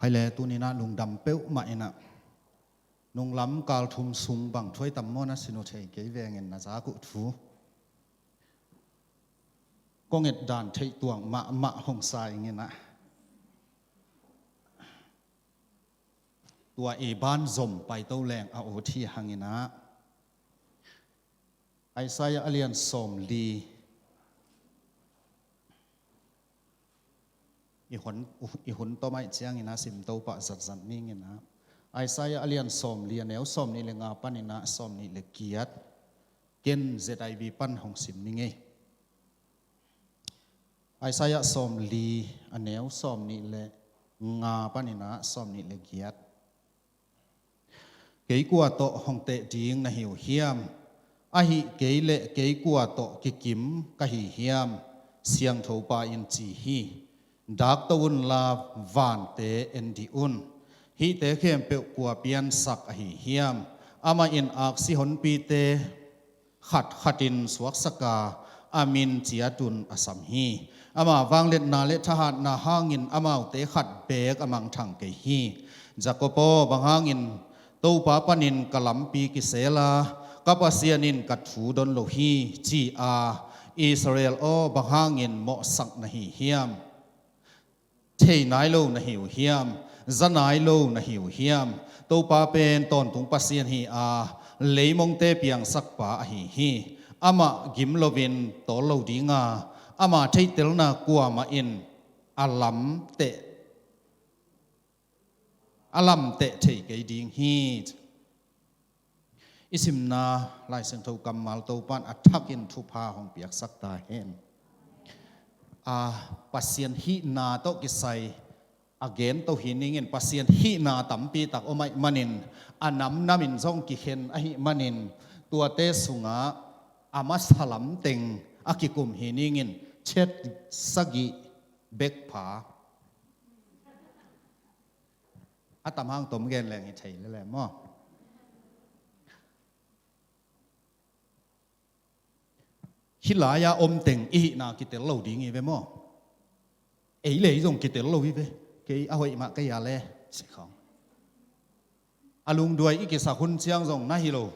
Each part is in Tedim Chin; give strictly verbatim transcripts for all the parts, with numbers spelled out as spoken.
Khaile tuninah lungdam peuhmah inah nunglam kal thum sung bang thuai tam maw na sin uh thei kei vengin na zak uh thu kong et dan theih tuang mahmah hong sa inginah tua i ban zom paito leng a ut hi hanginah Isaiah a lian sawmli i hun, i hun tom aih ciangin a sim to pah zatzat ning inah Isaiah a lian sawmli a neu sawmnih le nga paninah sawmnih le giat ken Z I V pan hong sim ning ei. Isaiah sawmli a neu sawmnih le nga paninah sawmnih le giat. Kei kua tawh hong teh ding na hi uh hiam? Ahih kei leh kei kua tawh kikim ka hi hiam? Siangtho pa in ci hi. Dakto unla vante en dih un. Hihte khempeuh kua piansak ahi hiam? Amah in aksi honpite khat khatin suaksak a, a min ciatun a sam hi. Ama vangliatna le thahatna hangin amaute khat beek a mangthang kei hi. Jakob aw, bang hangin Topa panin ka lampi kisel a, ka Pasian in ka thu don lo hi, ci a, Israel aw, bang hangin mawhsak na hi hiam? Thei nai lo na hi uh hiam? Za nai lo na hi uh hiam? Topa pen tawntung Pasian hi a, leimongte piangsak pa ahi hi. Amah gim loin tawl lo ding a, ama theihtelna kuamah in a lamteh, a lamteh thei kei ding hi. I simna Lai Siangtho kammal Topan a thakin thupha hong piaksak ta hen. A, Pasian hihna tawh kisai a gen to hi ningin Pasian hihna tampi tak om aih manin a namnamin zong kikhen ahi manin tuate sungah a masa lamteng a kikum hi ningin chet sagih bek pha. A tam hang tom gen leng hi thei lele maw? Hih lai-a om teng i hihna kitel lo ding hi ve maw? Ei le ei zong kitel lo hi ve. Kei a hoih mah kei a le si khawng a lungduai i kisak hun ciang zong na hi lo.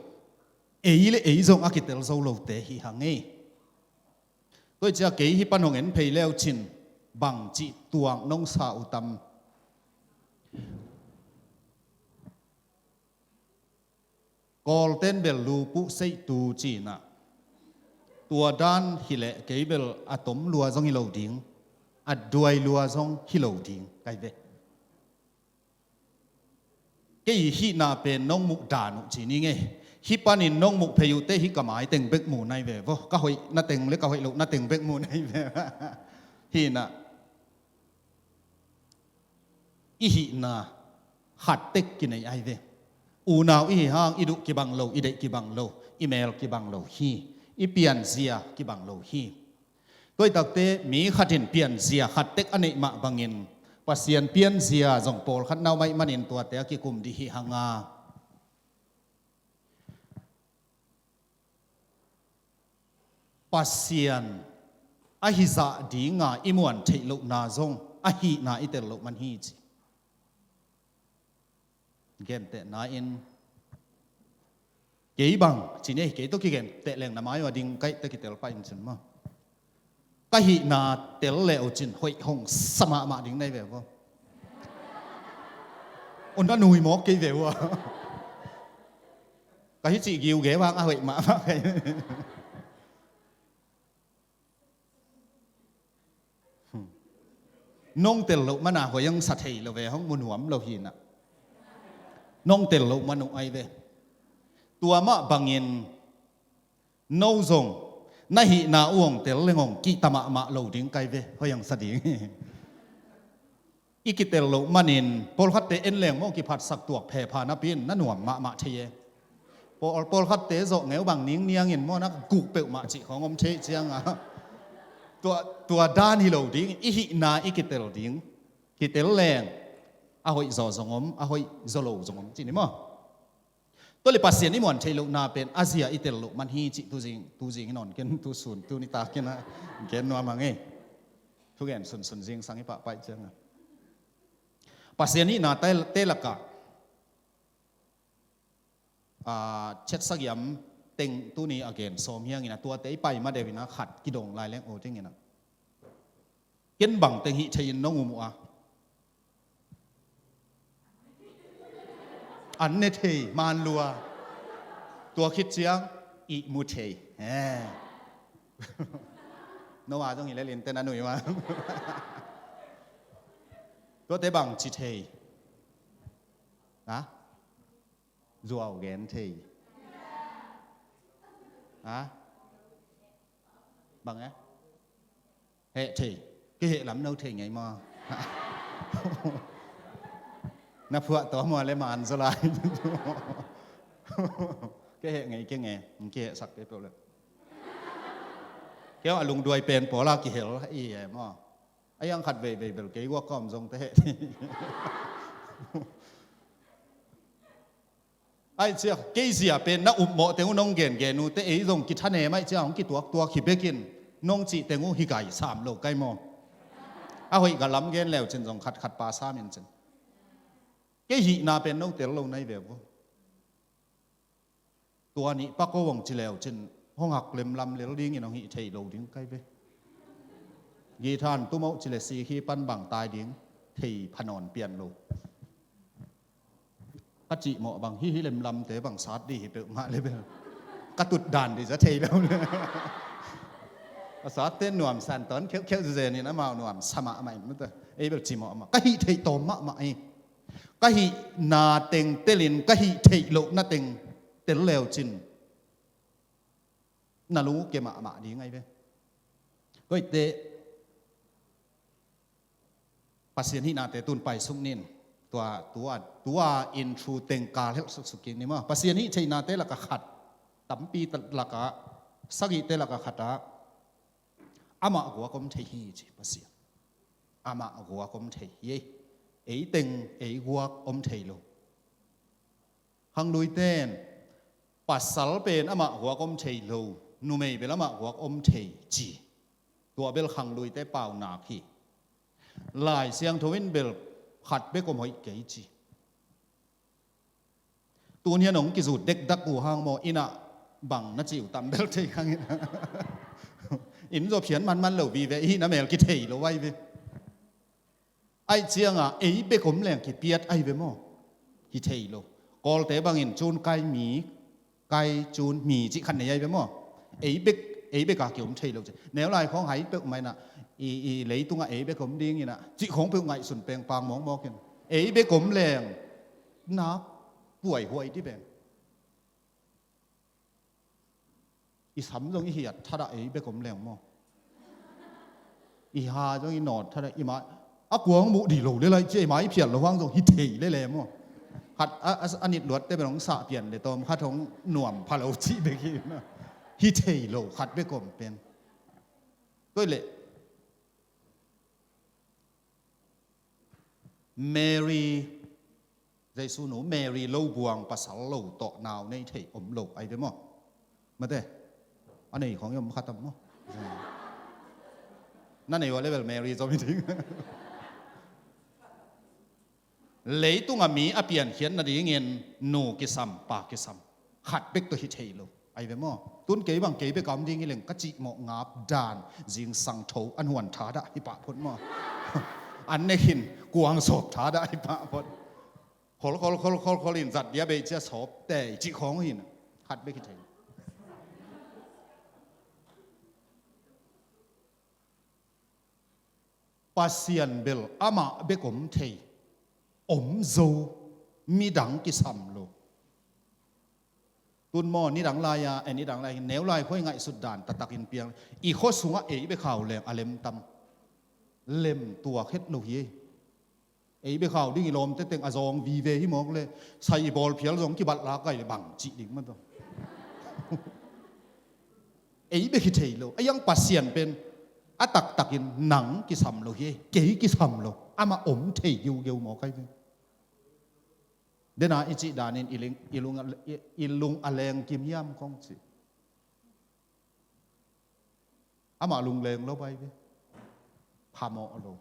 Ei le ei zong a kitel zo lote hi hang ei. Tua cia kei hih pan hong en phei leu cin bangci tuak nong sa uh tam? Kawlten bel lupuh seihtu cinah tua dan hileh kei bel a tom lua zong hi lo ding, a duai lua zong hi lo ding kai ve. Kei hihna pen nong muh dan uh ci ning ei. Hih panin nong muh phei uh teh hih ka mai teng bek mu nai ve vaw. Ka hoih na teng le ka hoih loh na teng bek mu nai ve. Hihna i hihna khat tek kinei ai ve. Unau i hi hang i duh kibang lo, i deih kibang lo, i mel kibang lo hi. I pianzia kibang lo hi. Tua i takte mi khat in pianzia khat tek a neih mah bangin Pasian pianzia zong pawlkhat na om aih manin tuate a kikum dih hi hang a. Pasian ahi zah dinga i muan theih lohna zong a hihna i tel loh man hi ci. Gentehna in kei bang ci ni, kei tawh kigenteh leng na mai uh a ding kaihte kitel pah in cin maw? Ka hihna tel le uh cin hoih hong sa mahmah ding nai ve vaw. Un a nui mawk kei ve uh a. Ka hi cih giuge vang a hoih mahmah kei. Nong tel loh mana hoih ang sa thei lo ve, hong mu nuam lo hinah. Nong tel loh man uh ai ve. Tua mah bangin no zong na hihna uh hong tel leng hong kihta mahmah lo ding kai ve, hoih ang sa ding. I kitel loh manin pawlkhatte en leng maw kiphatsak tuak phepha napi in na nuam mahmah thei e. Pawl, pawlkhatte zawh ngeu bang ning niangin maw na guh peuhmah cih khawng om thei cianga. Tua, tua dan hi lo ding, i hihna i kitel ding. Kitel leng a hoih zaw zong om, a hoih zaw lo zong om cih ni maw? Tua le Pasian i muan theih lohna pen a zia i tel loh man hi cih tuzing, tuzing i nawn ken tusun tuni takin a gen nuam a ngei. Thugen sunsun zingsang i pahpaih cianga. Pasian hihna te lakah, ah, chet sagiam teng tuni a gen sawm hiangin a tuate i pai ma deuh in a khat kidong lai leng aw dingin a. Ken bang teng hih thei in nong um uh a. An ne thei, man lua. Tua khit ciang, ihmu thei. Eh. No a zong hi lelin ten a nui ma. Tuate bang ci thei. Ha? Zuau gen thei. Ha? Bang eh? Heh thei. Kei heh lam no thei ngei maw? Na phuah tawh maw le man zaw lai. Kei heh ngei kei ngei. Kei heh sak kei peuh le. Kei a lungduai pen pawl a kihel i eh maw? A yang khat veivei bel kei guak ka om zong te heh thei. Ai cia, kei zia pen na upmawh teng uh nong gengen uh te ei zong kithanem ai cia hong kituaktuak hi bekin, nong cih teng uh hi gai sam lo kai maw? A hoih ga lam gen leu cin zong khatkhat pa sam in cin. Kei hihna pen no tel lo nai ve uh. Tua nih pa ko hong ci leu cin hong hak lemlam lel dingin hong hih thei lo ding kai ve. Githan tumauh ci le si khi pan bang tai ding thei phanawn pian lo. Ka cih mawh bang hi hi lemlamte bang sat dih hi peuhmah le bel ka tut dan dih za thei lo le. A satte nuam san tawn kheuhkheuh zezenin amau nuam sa mahmah in mata ei bel cih mawh mah ka hih theih tawm mahmah hi. Ka hihna teng telin ka hih theih lohna teng tel leu cin na lung uh ke mahmah ding ai ve. Koite Pasian hihnate tun paisuk nin. Tua, tua, tua in thu tengkal helh suksuk kik ni maw? Pasian hih theihnate laka khat, tampi ta-, laka sagihte laka khat ah amah guak om thei hi ci Pasian. Amah guak om thei hi. Ei teng ei guak om thei lo. Khangluite in pasal pen amah guak om thei lo, numei bel amah guak om thei ci. Tua bel khangluite paunak hi. Lai Siangtho in bel khat bek om hoih kei ci. Tun hian hong kizut dekdak uh hang maw, inn ah bang na ci uh tam bel thei khang in. Inn zaw phian manman lo vive, i hihna mel kithei lo ai ve. Aih cianga ei bek om leng kipiat ai ve maw? Hi thei lo. Kawlte bangin cun kai mi, kai cun mi cih khat nei ai ve maw? Ei bek, ei beka kiom thei lo ci. Neu lai khawng hai peuh mai na, i, i leitunga ei bek om dingina cih khawng peuh ngaihsun pengpang mawkmawkin ei bek om leng nak puaihuai dih pen. I sam zong i hiat thadah ei bek om leng maw? I ha zong i nawt thadah i ma a kuang muh dih lo le lai cia i ma i phial lo hang zong hi thei le le maw? Khat a, a, a nit luatte bel hong sah pian le tawm khat hong nuam pha lo cih bek hi na. Hi thei lo khat bek om pen. Tuai leh Mary, Jesu nu Mary lo buang pasal lo tawh nau nei thei om lo ai ve maw? Mate, a nei khawng i om khatam maw? Na nei ua level Mary zom i ding. Leitunga mi a piankhiat nadingin nu kisam, pa kisam. Khat bek tawh hi thei lo. Ai ve maw? Tun kei bang kei bek a om ding hi leng ka cih mawh ngap dan zingsang tho an huan thadah hi pah phot maw? An ne khin kuang sawp thadah hi pah phot. Khol, khol, khol, khol, khol in zat dia bei cia sawp tei cih khawng hin khat bek hi thei. Pasian bel amah bek om thei, om zo, midang kisam lo. Tun maw, nidang lai-a, eh, nidang lai, neu lai khuai ngaihsut dan taktakin piang. I khua sungah ei bek hau leng a lem tam. Lem tuak het lo hi ei. Ei bek hau ding i lawmte teng a zawng vive hi mawk le, sai i bawl phial zawng kibalh lak ai le bang cih ding mah tawh. Ei bek hi thei lo. A iang Pasian pen a taktakin nang kisam lo hi ei, kei kisam lo. Amah om thei geugeu mawk ai ve. Dena i cih danin i ling, i lung a, i, i lung a leng kim hiam kong cih. Amah lungleng lo bai ve. Phamawh lo.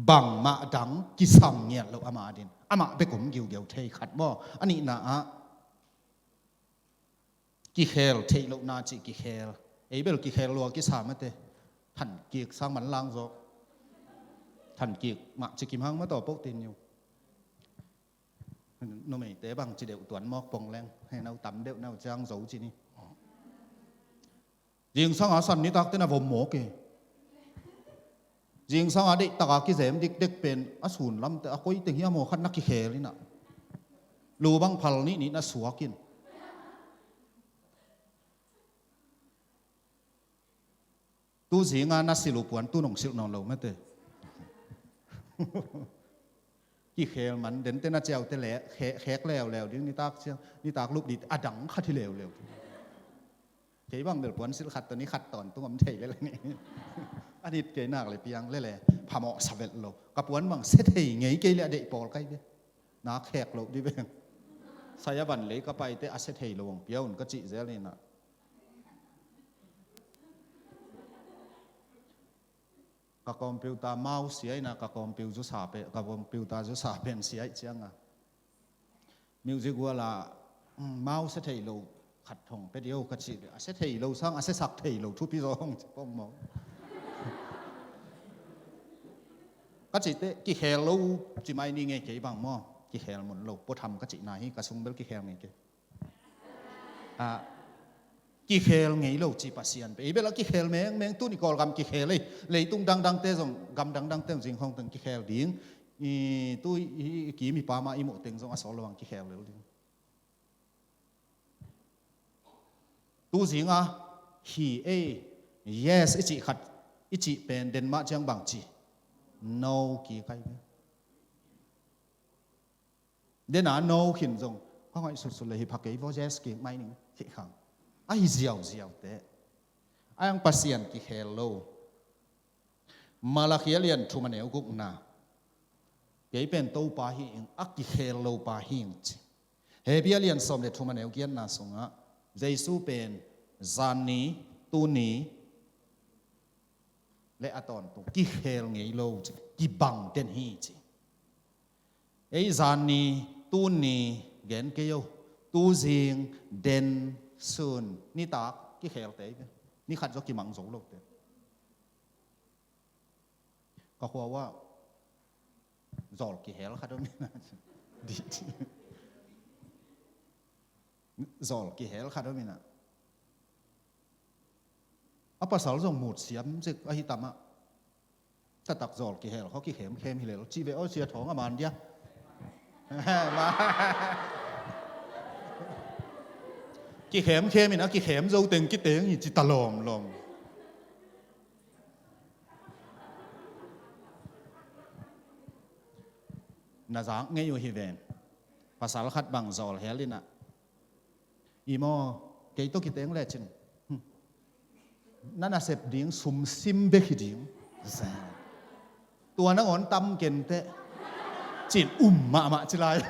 Bangmah dang kisam ngiat loh amah adin. Amah bek om giugeu thei khat maw. A nihna ah kikhel theih lohna cih kikhel. Ei bel kikhel lua kisa mate. Than kik sang man lang zaw. Than kik mah ci kim hang mataw poh tin niu. Numeite bang ci deuh tuan mawk pong leng. Hei nau tam deuh nau ciang zo ci ni. Zingsanga san nitak tena vom mawk e. Zingsanga deihtaka kizem dikdek pen a sun lamte a koi teng hi a maw khat na kikhel ina. Lu bang phal nih nih na suak in. Tu zinga na silh uh puan tu nong silh nawn lo mate. Kikhel man dente na ciaute le khe-, khek leuleu ding nitak ciang, nitak lup dit a dang khat hi leuleu. Kei bang bel puan silh khat tawh ni khat tawntung om thei lele ni. A nit kei nak le piang lele phamawh sa vet lo. Ka puan bang se thei ngei kei le a deih pawl kai ve. Nak khek loh di ve. Saya van lei ka paite a se thei lo ang pia un ka cih zel ina. Ka computer mouse sia ina ka computer zusa pe, ka computer zusa pen sia ih cianga. Music wala, mm, mouse thei lo khat thong pe dio ka cih. A se thei lo sang, a se sak thei lo thupi zo hong ci pong maw. Ka cihte kikhel lo ci mai ni ngei kei bang maw. Kikhel mun lo, puatham ka cihna hi, ka sung bel kikhel ngei kei. Ah, kikhel ngei lo ci Pasian pe. Ei bel a kikhel mengmeng tuni Kawlgam kikhel ei. Leitung dangdangte zong, gam dangdangte zong zingkhong teng kikhel ding. I, tu i, i, i kim i pama i muh teng zong a sawl lo ang kikhel lel ding. Tu zinga hi ei, yes i cih khat, i cih pen den mah ciang bang ci. No ki kai ve. Dena no khin zong ka ngaihsutsut le hi pha kei vaw yes kik mai ning hih khang. A hi ziauziaute. A yang Pasian kikhel lo. Malakhi a lian thum a neu gukna. Kei pen Topa hi ing, a kikhel lo pa hi ing ci. Hebru a lian sawm le thum a neu giatna sungah Jesu pen zanni, tuni, le a tawntung kikhel ngei lo ci, kibang den hi ci. Ei zanni, tuni, gen kei o, tuzing, den, sun, nitak kikhel te hi ve. Ni khat zaw kimang zo lo te. Ka khua ua zawl kihel khat om ina. Di ci. Zawl kihel khat om ina. A pasal zong mut siam zik ahi tam ah. Taktak zawl kihel khaw kikhemkhem hi lel. Cih ve aw sia thawng a man dia. Kikhemkhem in a kikhem zo teng kiteng hi ci ta lawmlawm. Na zak ngei uh hi ven. Pasal khat bang zawl hel ina. I maw, kei tawh kiteng lecin. Hmm. Na nasep ding sumsim bek hi ding. Tua nangawn tam kenteh. Cin um mahmah ci lai.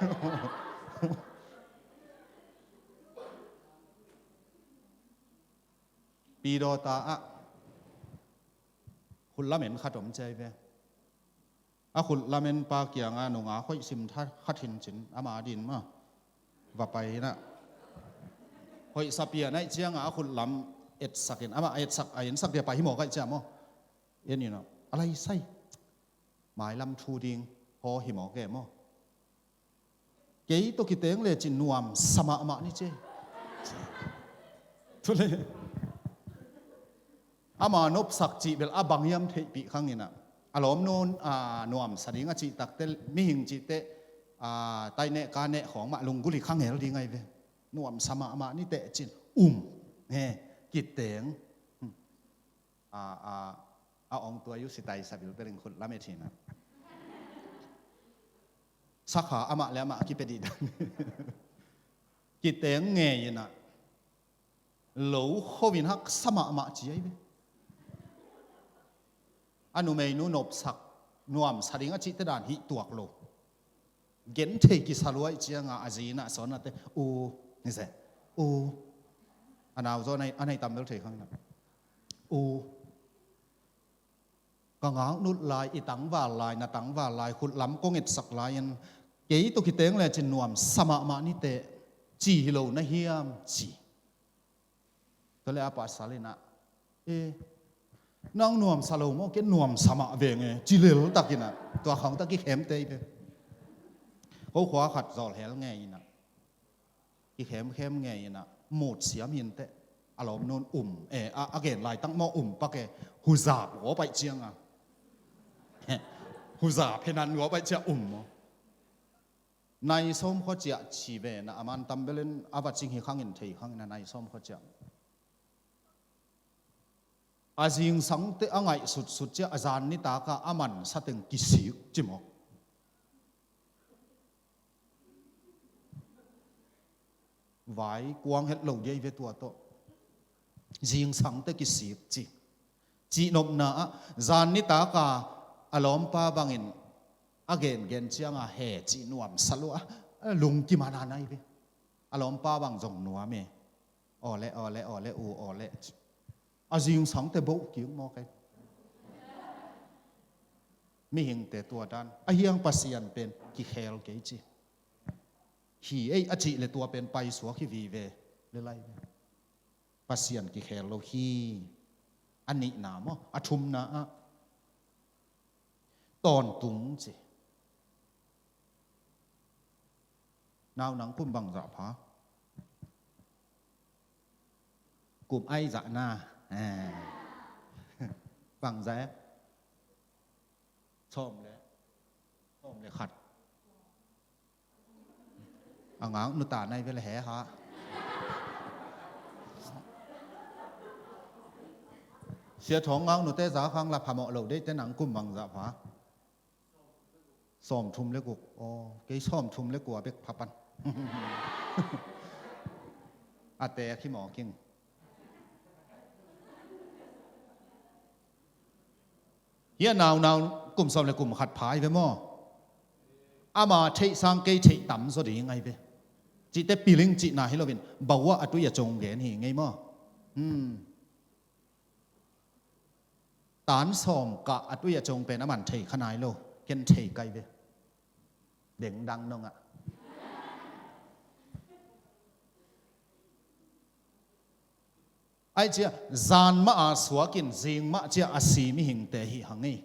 Pidawta ah khut lamen khat om ciai ve. A khut lamen pa kianga nunga hoih sim khat hin cin ama din ma va pai hina. Hoih sapia naih cianga a khut lam etsakin ama etsak a ensak dia pai hi maw kaih cia maw. En ina a laisai mailam thu ding haw hi maw ke maw. Kei tawh kiteng lecin nuam sa mahmah ni ce. Tule. Ama nopsak cih bel a bang hiam theihpih khang ina. A lawm nun a nuam sa ding a cih takte mihing cihte a taineh kaneh khawng mah lunggulh hi khang hel ding ai ve. Nuam sa mahmah ni teh cin um. He kiteng. Hmm. A, a, a ong tua yu sitai sabil beling khut lamet hina. Sakha amah le amah kipedih dan. Kiteng ngei ina. Lo khovin hak sa mahmah ci ai ve. A numeinu nopsak nuam sa ding a cihte dan hih tuak lo. Gen thei kisa luai cianga a zina a sawnate u ni se u a nau zaw a nei tam bel thei khang ina u Ka ngaknut lai, i tangval lai, na tangval lai, khutlam kong etsak lai-in, kei tawh kiteng lecin nuamsa mahmah niteh, ci hi lo na hiam, ci. Tua leh a pasal in ah, "E, nang nuamsa lo maw, ken nuamsa mah veng e," ci leltak in ah, tua khawng tawh kikhemte hi ve. Ko khua khat zawlhel ngei in ah, kikhemkhem ngei in ah, mut siam hi inteh, a lawmnu'n um, e, a, a gen laitak maw, um pak e, huzap gawp ahih ciang a, huzap henan gawp ahih ciang um maw. Nai sawm khua ciah ci ve na, a man tam bel in a va cing hi khang in, thei khang in ah, nai sawm khua ciah. A zingsang teh a ngaih sutsut ciah, a zan nitak a a mansa teng kisik ci maw. Vai kuang het lo dia hi ve tua tawh. Zingsang teh kisik ci. Cihnopna ah, zan nitak a a lawmpa bangin a gengen ciang a he cih nuamsa lua, a lungkim a na nai ve. A lawmpa bang zong nuam e. Awle, awle, awle, u, awle. A zingsang teh boh kik maw kei. Mihingte tua dan. A hiang Pasian pen kikhel kei ci. Hi ei a cih leh tua pen paisuak hi vive. Lelai ve. Pasian kikhel lo hi. A nihna maw, a thumna ah, tawntung ci. Nau, nang kum bangzah pha? Kum ai zah na. Eh. Bangzah e? Sawm le, sawm le khat. A ngaknu ta nai ve le he ha. Sia Thawng ngaknute za khang la phamawh lo deihte, nang kum bangzah pha? Sawmthum le guk. Aw, kei sawmthum le kua bek pha pan. A te a khi mawk ing. Hia naunau kum sawm le kum khat pha hi ve maw? Ama theih sang kei theih tam zaw ding ahi ve. Cihte piling cihna hi loin, bawah a tui a cong gen hi ngei maw? Hmm. Tan sawm kah a tui a cong pen a man thei kha nai lo, ken thei kai ve. Dengdang nongah. Ai cia, zan mah a suakin, zing mah cia a si mihingte hi hang ei.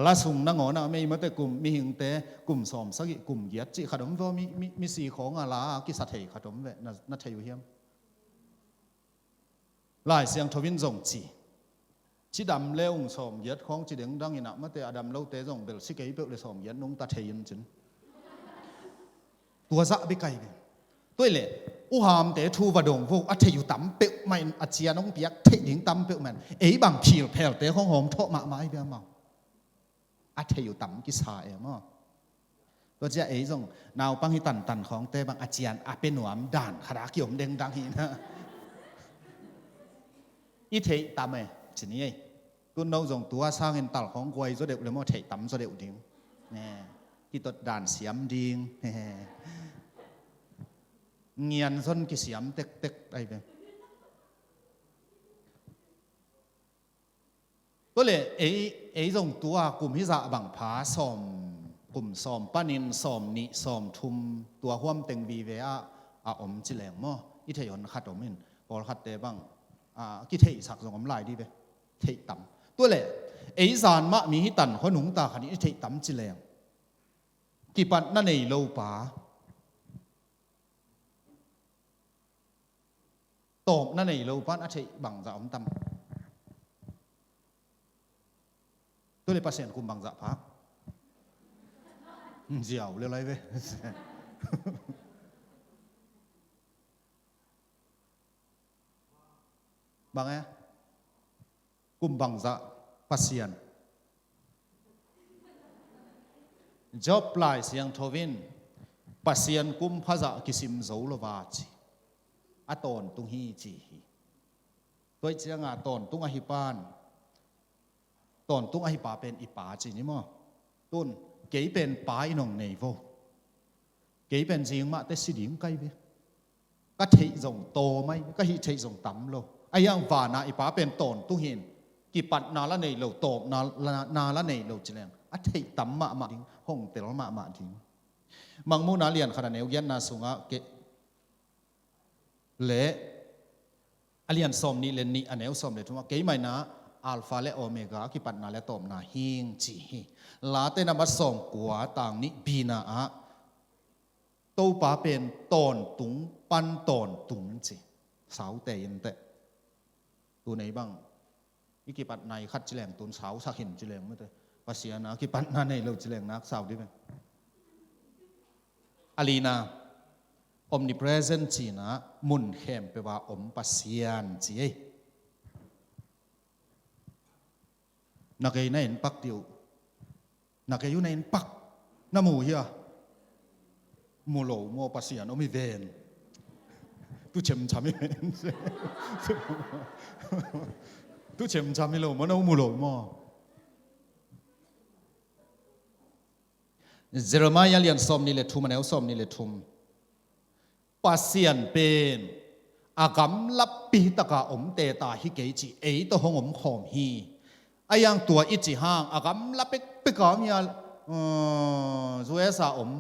Lasung nangawn ah mei mate kum mihingte, kum sawm sagih, kum giat cih khat om ve, mi, mi, mi si khawng a la a kisa thei khat om ve, na, na thei uh hiam? Lai Siangtho in zong ci. Cidam le ung sawm giat khawng ci dengdang in ah, mate a dam lote zong bel si kei peuh le sawm giat nungta thei in cin. Tua zah bek ahi ve. Tua hi leh, uhamte thu va dong vo, a thei uh tam peuhmah in, a cian hong piak theih ding tam peuhmah in, ei bang philphelte khawng hawm thawh mahmah ahi ve amau. A thei uh tam kisa e maw. Tua cia ei zong naupang hi tantan khawngte bang a cian a pia nuam dan khat a kiom dengdang hi na. I theih tam e, ci ni ei. Tun no zong tua sangin tal khawng guai zaw deuh le maw, theih tam zaw deuh ding. Ne, kitot dan siam ding. Ngian zon kisiam tektek ahi ve. Tua le, ei, ei zong tua kum hizah bang pha sawm, kum sawm panin sawm nih, sawm thum, tua huam teng vive ah a om ci leng maw? I theih hon khat om in, pawlkhatte bang, a, kitheihsak zong om lai di ve. Theih tam. Tua le, ei zan mah mi hi tan khua nungta khat in i theih tam ci leng, kipatna nei lo pa. Tawpna nei lo pan a theih bangzah om tam? Tua le Pasian kum bangzah pha? Ziau le lai ve. Bang e? Kum bangzah Pasian. Job Lai Siangtho in Pasian kum phazah kisim zo lo va ci. A tawntung hi ci hi. Tua hi cianga tawntung ahi pan, tawntung ahi pa pen i pa ci ni maw? Tun, kei pen pa in hong nei vo. Kei pen zing mah te si ding kai ve. Ka theih zong tawm ahi, ka hih theih zong tam lo. Ahi hang vana i pa pen tawntung hi in, Kipatna la nei lo, tawpna la, na la nei lo ci leng a theih tam mahmah ding, hong tel mahmah ding. Mangmuhna lian khat a neu giatna sungah kei le a lian sawm nih le nih a neu sawm le thumah, keimah in ah Alpha le Omega, kipatna le tawpna hing ci hi. Late nambat sawm kua tang nih bina ah Topa pen tawntung pan tawntung ci. Saute in teh. Tu nei bang i kipatna i khat ci leng tun sausak hin ci leng mate. Pasian a kipatna nei lo ci leng nak sau dih ve. A lina, omnipresent cina mun khempeuh a om Pasian ci ei. Na kei na en pak dih uh. Na kei uh na en pak. Na mu hia? Mu lo maw, Pasian om hi ven. Tu chemcham hi ven. Tu chemcham hi lo maw, na mu lo maw? Jeremiah lian sawm nih le thum a neu sawm nih le thum. Pasian pen a gamla pi taka om teta hi kei ci, ei tawh hong om khawm hi. A iang tua i ci hang a gamla pekpeka om hia, uh, U S A om.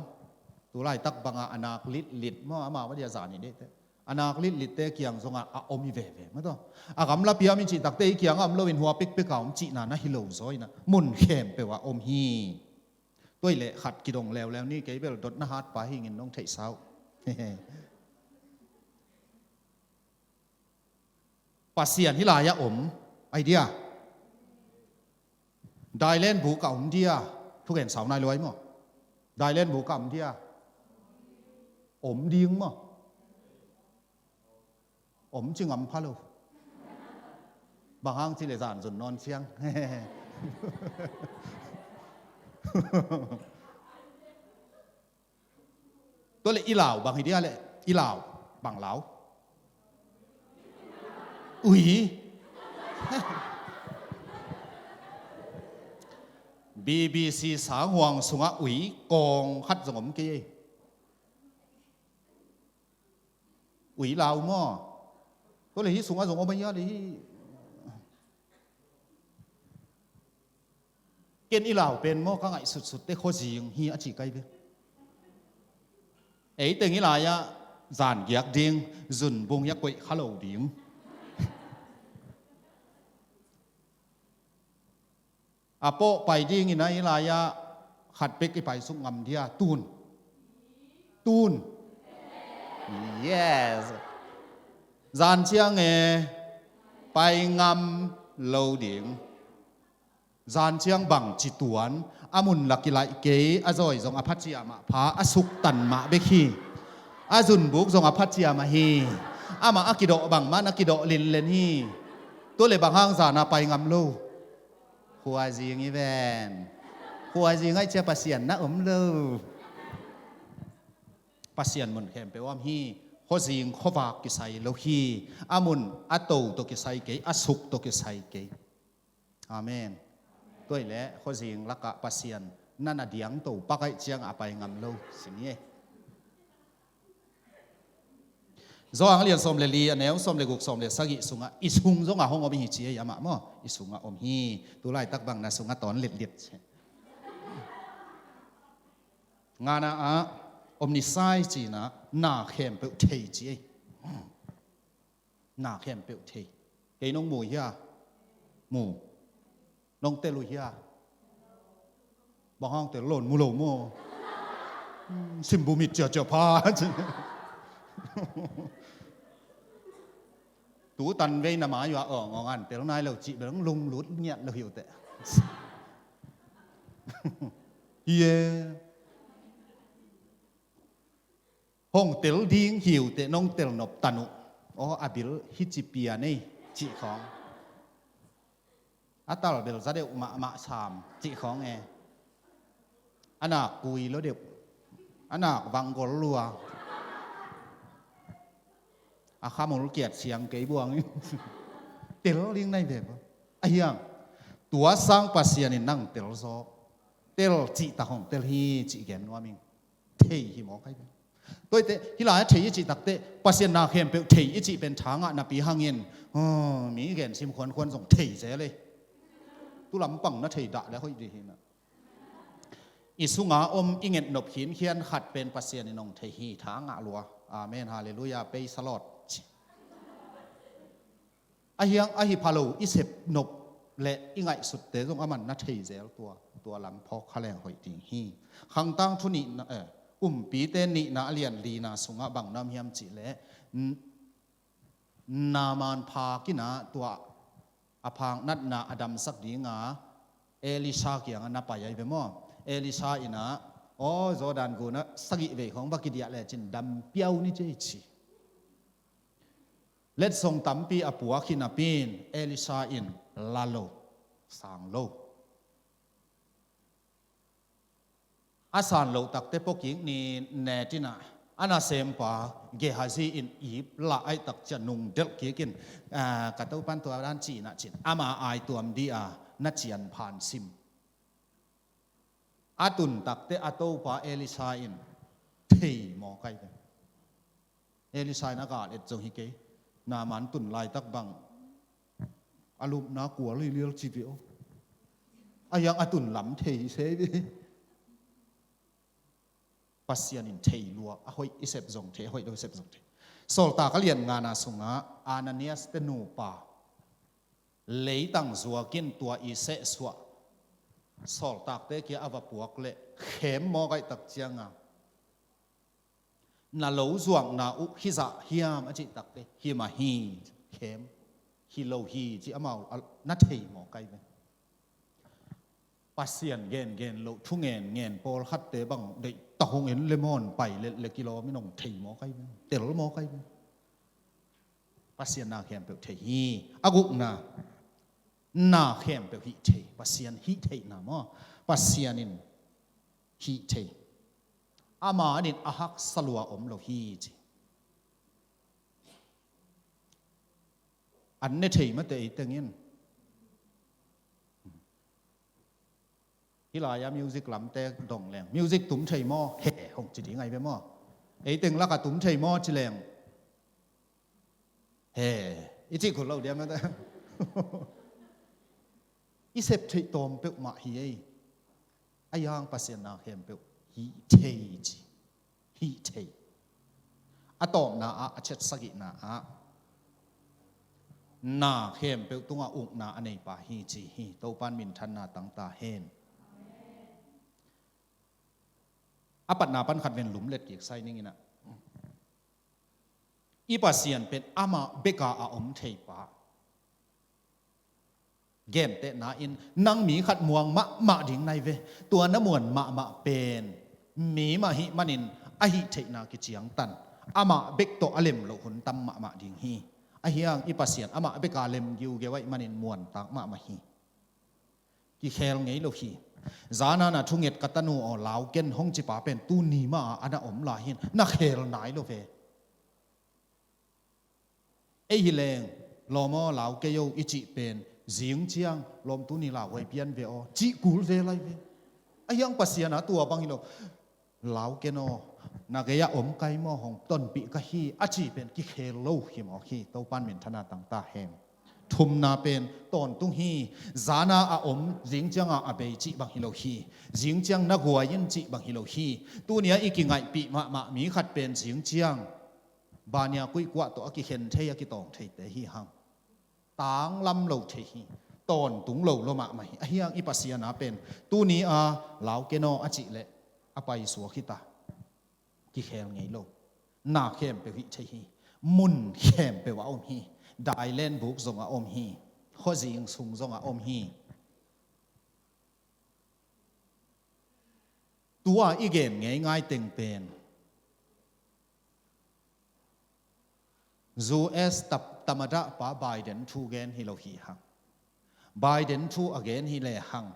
Tu laitak banga a nak litlit maw, amah va dia zan i deihte. A nak litlitte kiang zonga a om hi veve maw taw. A gamla pi a om i cih takte i kianga om loin hua pekpeka om cihna na hi lo zaw inah mun khempeuh a om hi. Tuai le khat kidong leuleu ni, kei bel dotna hatpa hingin nong theihsa uh. Pasian hi lai-ah om ai dia. Dailen buk a om dia. Thugen sau nai luai maw? Dailen buk a om dia. Om ding maw? Om ci ngam pha lo. Bang hang ci le zan zun nawn ciang. Tua le i lau bang hi dia le, i lau bang lau. Ui. B B C sanghuang sungah ui kawng khat zong om kei ei. Ui lau maw? Tua le hi sungah zong om a hia le hi. Ken i lau pen maw ka ngaihsutsut te khuazing hi a ci kai ve. Ei teng i lai-ah zan giak ding, zunbung i a koih kha lo ding. A pawh pai dingin a i lai-ah khat bek i paisuk ngam dia tun. Tun. Yes. Zan ciang e pai ngam lo ding. Zan ciang bang ci tuan, a mun la kilaih kei, a zawi zong a phacia mah pha, a suktan mah bek hi. A zunbuk zong a phacia mah hi. Amah a kidawh bangmah na kidawh linlen hi. Tua le bang hang zan a pai ngam lo. Khuazing i ven. Khuazing aih cia Pasian na om lo. Pasian mun khempeuh om hi. Khuazing khuavak kisai lo hi. A mun a to tawh kisai kei, a suk tawh kisai kei. Amen. Tuai le khuazing lakah Pasian na na diang to pak aih ciang a pai ngam lo. Sini e. Zawhang a lian sawm le li, a neu sawm le guk, sawm le sagih sungah i sung zongah hong om hi ci ei amah maw? I sungah om hi. Tu laitak bang na sungah tawn litlit. Ngana ah omniscient cina na khempeuh thei ci ei. Na khempeuh thei. Kei nong mu hia? Mu. Nong tel uh hia? Bang hang tel lon mu lo maw? Hmm, simbu mit ciacia pha. Tu tan vei na mai uh a awng awng an tel nai lo cih bel lunglut ngiat lo hi uh teh. Hi e. Hong tel ding hi uh teh nong tel nop tan uh. Aw, a bil hi ci pian ei cih khawng. A tal bel za deuh mahmah sam cih khawng e. A nak kui lo deuh. A nak vanggol lua. A khamul kiat siang kei buang in. Tel ding nai ve ba. A hiang. Tua sang Pasian in nang tel zaw. Tel cih tak hong tel hi cih gen nuam ing. Thei hi mawk ai pen. Tuaite, hi lai-ah thei i cih takte, Pasian na khempeuh thei i cih pen tha ngah napi hangin, oh, mi gen sim khuankhuan zong thei zel ei. Tu lampang na thei dah le hoih dih hi na. I sunga om i ngetnop khinkhian khat pen Pasian in hong thei hi, tha ngah lua. Amen, halleluiah, praise the Lord. Ahi hang ahi pha lo i sepnop le i ngaihsutte zong aman na thei zel, tua, tua lam phawk kha leng hoih ding hi. Khangtang thu nihna, eh, Umpite nihna a lian lina sungah bang na om hiam cih leh, n-, Naaman phak in ah tua a phak natna a damsak dinga Elisha kiangah na pai ahi ve maw? Elisha in ah, aw, Jordan gun ah sagih vei khawng va kidiah lecin dam piau ni ci ei ci. Letsong tampi a puak hi napi in Elisha in la lo, sang lo. A san loh takte pua kik ni, net in ah a nasempa Gehazi in ip lah ahih tak ciang nungdelh kik in, ah, ka Topan tua dan ci in ah ci-in ama ai tuam dih a, na cian phan sim. A tun takte a topa Elisha in thei mawk ahi ve. Elisha in a gal et zong hi kei. Naaman tun laitak bang a lupna kual hi lial ci ve aw. Ahi hang a tun lam thei se ve. Pasian in thei lua, a hoih i sep zong thei, a hoih lo i sep zong thei. Sawltak a lian ngana sungah Ananias te nupa leitang zuakin tua i sehsuah sawltakte kia a va puak leh khem mawk ahih tak cianga, na lo zuakna uh hi zah hiam a cih takte, hi mah hi, khem, hi lo hi ci amau a, na thei mawk ahi ve. Pasian gengen loh thu ngen ngen pawlkhatte bang deih tak hong en le mawn pai lel le kilawm in hong thei mawk ahi ve, tel mawk ahi ve. Pasian na khempeuh thei hi. A gukna, na khempeuh hih thei. Pasian hih theihna maw? Pasian in hih thei. Ama adin a haksa lua om lo hi ci. An ne thei mate ei teng in. Hih lai-a music lamte dong leng, music tum thei maw? He, hong ci ding ahi ve maw? Ei teng lakah tum thei maw ci leng, he, i cih kul lo diam mate. I sep theih tawm peuhmah hi ei. Ahi hang Pasian na khempeuh hih thei ci. Hih thei. A tawpna ah, a chet sagihna ah, na khempeuh tungah ukna a neipa hi ci hi. Topan minthanna tangta hen. A patna pan khat ven lumlet kik sai ning in ah, i Pasian pen amah beka a om theipa. Gentehna in, nang mi khat muang mahmah ding nai ve. Tua na muan mahmah pen mi mah hih manin a hih theihna kiciangtan, amah bek tawh a lem loh hun tam mahmah ding hi. Ahi hang i Pasian amah beka lem giugeu ahih manin muantak mahmah hi. Kikhel ngei lo hi. Zana na thunget ka tanu aw, lau ken hong cipa pen tuni mah a na om lai hi-in na khel nai lo ve. Ei hi leng, lawm aw, lau kei o i cih pen, zing ciang, lawm tuni lau huai pian ve aw, cih kul ve lai ve. Ahi hang Pasian a tua bang hi lo. Lau ken aw, na gei-ah om kai maw, hong tonpih ka hi, a cih pen kikhel lo hi mawk hi. Topan minthanna tangta hen. Thumna pen tawntung hi. Zana a om, zing cianga a bei cih bang hi lo hi. Zing ciang na guai in cih bang hi lo hi. Tuni-a i kingaihpih mahmah mi khat pen zing ciang bania kuihkuah tawh a kikhen thei, a kitawng theite hi hang. Tanglam lo thei hi. Tawntung lo lo mahmah hi. Ahi hang i Pasian a pen tuni-a lau ken aw a cih leh a paisuak hi ta. Kikhel ngei lo. Na khempeuh hih thei hi. Mun khempeuh a om hi. Dailen buk zong a om hi. Khuazing sung zong a om hi. Tua i gen ngeingai teng pen U S ta-, tamadahpa Biden thu gen hi lo hi hang. Biden thu a gen hi le hang,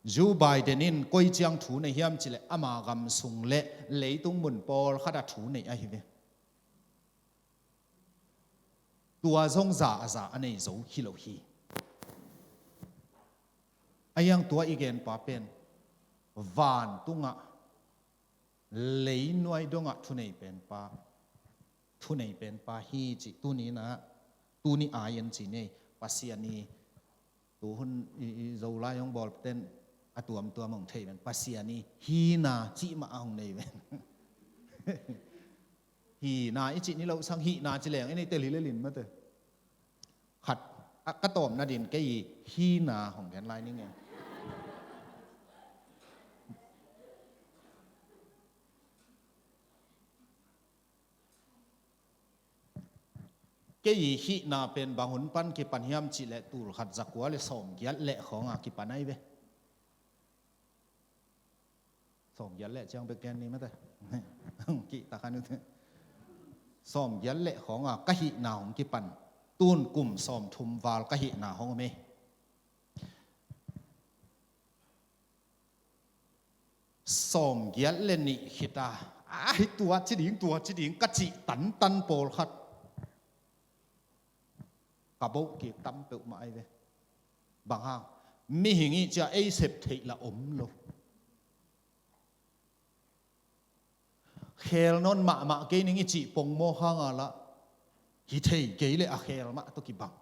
Joe Biden in koi ciang thu nei hiam cih leh ama gam sung le leitung mun pawlkhat ah thu nei ahi ve. Tua zong za a za a nei zo hi lo hi. Ahi hang tua i genpa pen vantungah leinuai dongah thunei penpa, thunei penpa hi cih tuni-in ah, tuni ai-in ci ni ei. Pasian i Tu hun i, i Zolai hong bawl ten a tuamtuam hong thei ven. Pasian i hihna cih mah a hong nei ven. Hihna i cih ni lo sang hihna ci leng, en i tel hi le lin mate. Khat, a, ka tawm nadin kei i hihna hong gen lai ning e. Kei i hihna pen bang hun pan kipan hiam cih leh tul khat za kua le sawm giat leh khawng a kipan ai ve. Sawm giat leh ciang bek gen ni mate. Kihtak a nute. Sawm giat leh khawng a ka hihna hong kipan. Tun kum sawm thum val ka hihna hong om e. Sawm giat le nih khit a, a hi tua ci ding, tua ci ding ka cih tantan pawlkhat ka boh kik tam peuhmah ai ve. Bang hang? Mihing i cia ei sep theih la om lo. Khel nawn mahmah kei ning i cih pongmawk hang a lah hi thei kei le a khel mah tawh kibang.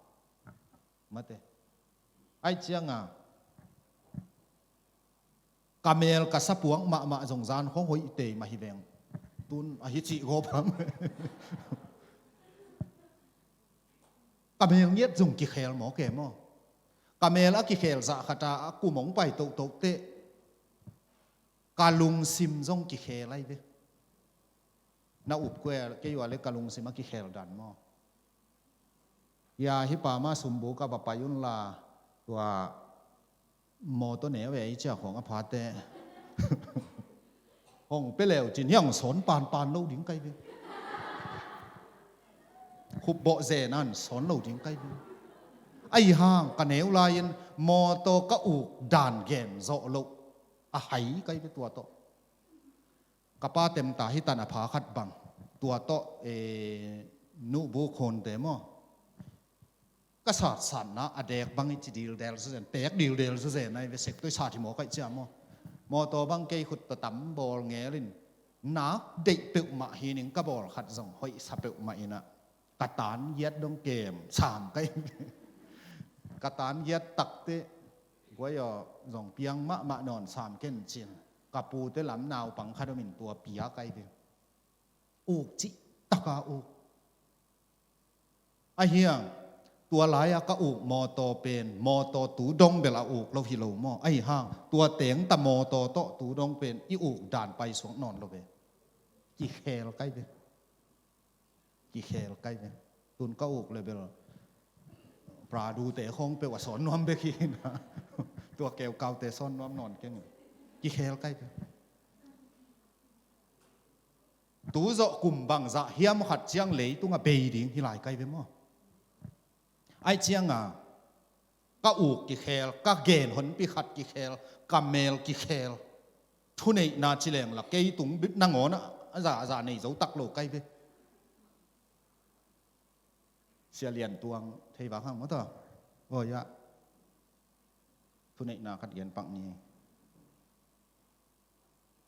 Mate. Ai ciang a ka mel ka sapuak mahmah zong zan khawng hoih tei mah hi veng. Tun a hi cih gawp hang. Ka mel ngiat zong kikhel maw ke maw? Ka mel a kikhel zah khat a, a kum hong pai tohtoh teh ka lungsim zong kikhel ai ve. Na up kua kei ua le ka lungsim a kikhel dan maw? Hia hi pa mah sumbu ka va pai un la tua mawtaw neu e i cia khawng a phate. Hong pe leu cin hiang sawn panpan lo ding kai ve. Khupbawh zenan sawn lo ding kai ve. Ahi hang ka neu lai-in mawtaw ka uk dan gen zawh loh a hai kai ve tua tawh. Ka pa temta hi tan a pha khat bang. Tua tawh, eh, nuhbu khonte maw? Ka satsatna a dek bang i ci dildel suzen, pek dildel suzen ai ve sek toi sat hi maw kaih cia maw? Mawtaw bang kei khut tawh tam bawl ngelin nak deih peuhmah hi ning ka bawl khat zong hoih sa peuhmah inah ka tan giat dong kem sam kai. Ka tan giat takte guai aw zong piang mahmah nawn sam ken cin. Ka pute lam naupang khat om in tua pia kai ve. Uk cih taka uk. Ahi hang tua lai-a ka uk mawtaw pen mawtaw tu dong bel a uk lo hi lo maw? Ahi hang tua tengta mawtaw tawh tu dong pen i uk dan paisuak nawn lo ve. Kikhel kai ve. Kikhel kai ve. Tun ka uk le bel Prado te khawng peuh a sawn nuam bek hi na. Tua keukaute sawn nuam nawn keng. Kikhel kai ve. Tu zawh kum bangzah hiam khat ciang leitungah bei ding hi lai kai ve maw? Ai cianga ka uk kikhel, ka gen honpi khat kikhel, ka mel kikhel. Thuneihna ci leng la kei tung bit nangawn a za a za nei zo tak lo kai ve. Sia Lian Tuang thei vak hang maw ta? Aw ya. Thuneihna khat gen pak ni.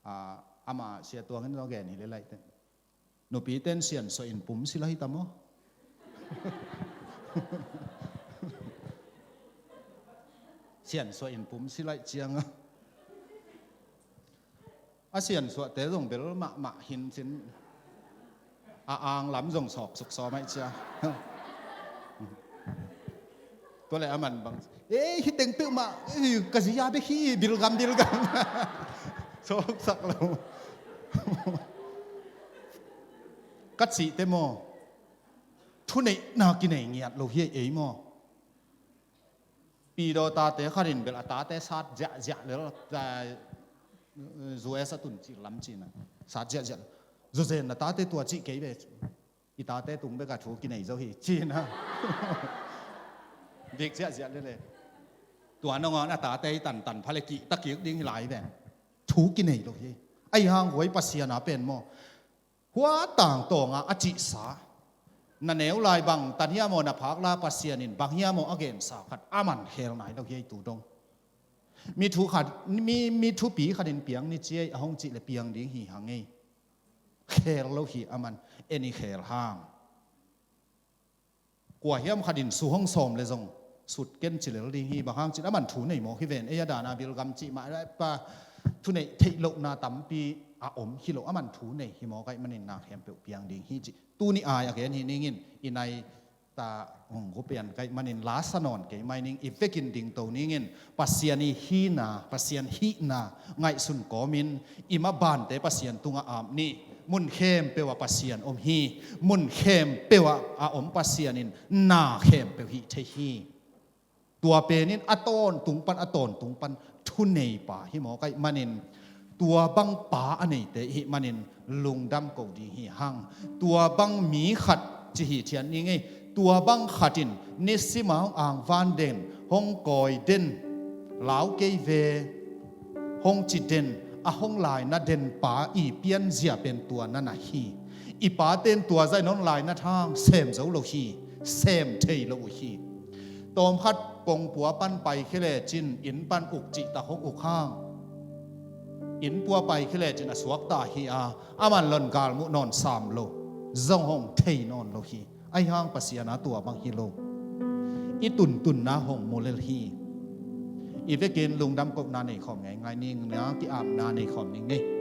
A, ama Sia Tuang in lo gen hi le laih te. Nupi ten siansuah in pum silai ta maw? Siansuah in pum silai cianga a siansuahte zong bel mahmah hin cin a ang lam zong sawk suk sawm aih cia. Tua le a man bang ei hi teng peuhmah ei ka zia bek hi bilgam bilgam. Sawksak lo. Ka cihte maw thuneihna kinei ngiat lo hi ei maw? Pidaw tate khat in bel a tate sat ziahziah lel, US a tun cih lam cina sat ziahziah. Zuzen na tate tua cih kei ve. I tate tung beka thu kinei zo hi cina. Dik ziahziah lele. Tua nangawn a tate i tantan phale kihta kik ding hi lai ven. Thu kinei lo hi. Ahi hang huai Pasian a pen maw? Hua tangtawnga a cihsa na neu lai bang tan hiam aw na phak la Pasian in bang hiam aw a gensa khat a man khel nai lo hi ei tu dong. Mi thu khat, mi, mi thupi khat in piang ni ciai a hong cih le piang ding hi hang ei. Khel lo hi a man en i khel hang. Kua hiam khat in su hong sawm le zong sut ken ci lel ding hi. Bang hang cin aman thu nei mawk hi ven. Ei a dana bilgam cih mah lai pa, thuneih theih lohna tampi a om hi lo, aman thu nei hi mawk ahih manin na khempeuh piang ding hi cih tuni ai a gen hi ning in, i nai ta hong gupian ka hih manin la sa nawn kei mai ning, i vekin dingto ning in, Pasian i hihna, Pasian hihna ngaihsun kawmin i mabante Pasian tungah ap ni. Mun khempeuh ah Pasian om hi. Mun khempeuh ah a om Pasian in na khempeuh hih thei hi. Tua pen in a tawntung pan, a tawntung pan thuneipa hi mawk ahih manin, tua bang pa a neite i hih manin lungdam ko ding hi hang. Tua bang mi khat ci hi thian ni ngei. Tua bang khat in nisim a hong angvan den, hong kawi den, lau kei ve, hong ci den, a hong laina den pa i pianzia pen tua na na hi. I pate in tua zah in hong laina hang sem zo lo hi, sem thei lo uh hi. Tawmkhat kongpua pan paikhia lecin inn pan uk cihtak hong uk hang. Inn pua paikhia lecin a suakta hi a, aman lon galmuh nawn sam lo, zong hong thei nawn lo hi. Ahi hang Pasian a tua bang hi lo. I tuntunna hong mu lel hi. I vekin lungdam kohna nei khawm ngeingai ning, na ki-apna nei khawm ning ei.